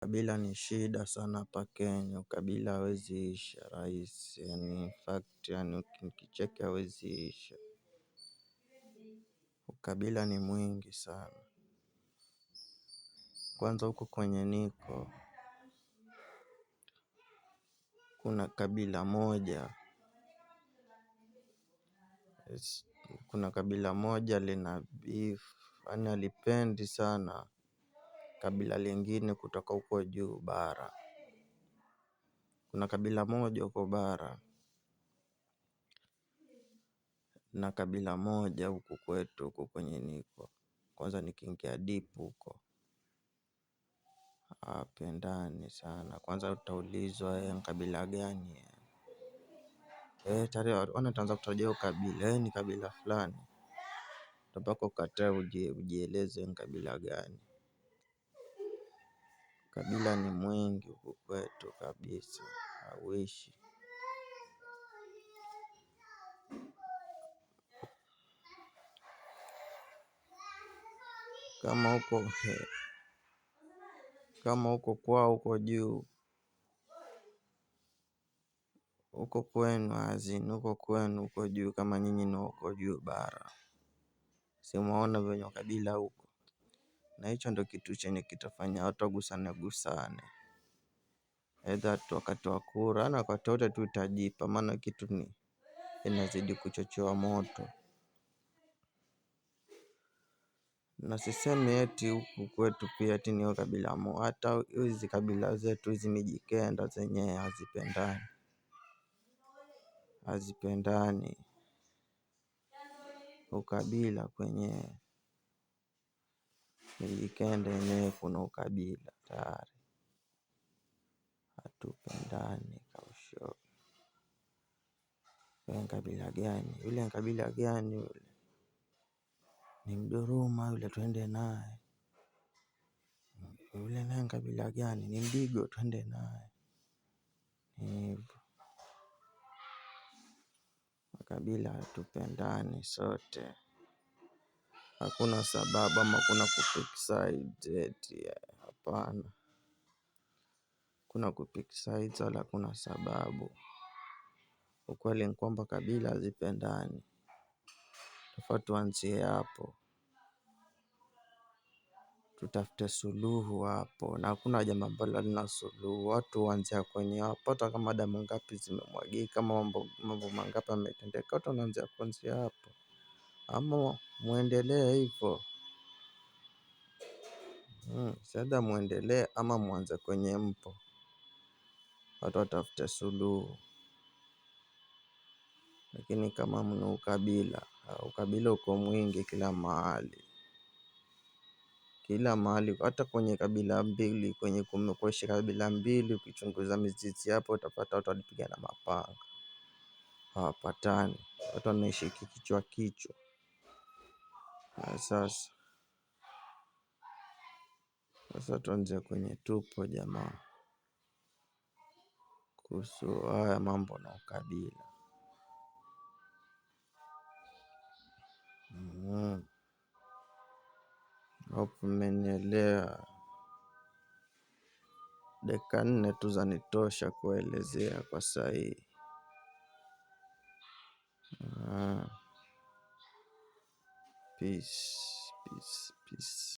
Kabila ni shida sana hapa Kenya, ukabila hawezi isha rahisi, yani in fact, yani ukicheki hawezi isha. Ukabila ni mwingi sana. Kwanza huku kwenye niko, kuna kabila moja, kuna kabila moja lina beef, yani halipendi sana kabila lingine kutoka huko juu bara. Kuna kabila moja huko bara na kabila moja huku kwetu huku kwenye niko. Kwanza nikiingia deep huko hawapendani sana. Kwanza utaulizwa wewe ni kabila gani? Tayari wataanza kutajia ukabila, wewe ni kabila fulani. Mpaka ukatae ujieleze ni kabila gani. Kabila ni mwingi huku kwetu kabisa hauishi. Kama huko kama huko kwao huko juu huko kwenu as in huko kwenu huko juu kama nyinyi ni huko juu bara. Si umeona venye ukabila huko. Na hicho ndo kitu chenye kitafanya watu wagusane gusane. Either wakati wa kura na wakati wote tu itajipa maana kitu ni inazidi kuchochewa moto. Na sisemi eti huku kwetu pia eti ni kabila moja. Hata hizi kabila zetu hizi mijikenda zenyewe hazipendani. Hazipendani. Ukabila kwenye mijikenda yenyewe kuna ukabila tayari. Hatupendani kausho. Wewe ni kabila gani? Yule ni kabila gani yule? Ni Mdoroma yule twende naye. Yule naye ni kabila gani? Ni Mdigo twende naye. Ni hivo. Makabila hatupendani sote. Hakuna sababu ama hakuna kupick sides eti hapana. Hakuna kupick sides wala hakuna sababu. Ukweli ni kwamba kabila hazipendani. Twafaa tuanzie hapo. Tutafute suluhu hapo na hakuna jambo ambalo halina suluhu. Watu huanzia kwenye hapo hata kama damu ngapi zimemwagika ama mambo mangapi yametendeka watu wanaanzia kuanzia hapo. Ama muendelee hivo. It's either muendelee ama muanze kwenye mpo. Watu watafute suluhu. Lakini kama mna ukabila, ukabila uko mwingi kila mahali. Kila mahali, hata kwenye kabila mbili, kwenye kumekuishi kabila mbili, ukichunguza mizizi hapo utapata watu walipigana mapanga. Hawapatani, watu wanaishi kichwa kichwa. Sasa sasa tuanze kwenye tupo jamaa. Kuhusu haya mambo na ukabila. Hope mmenielewa. Dakika 4 tu zanitosha kuelezea kwa sahii. Peace, peace, peace.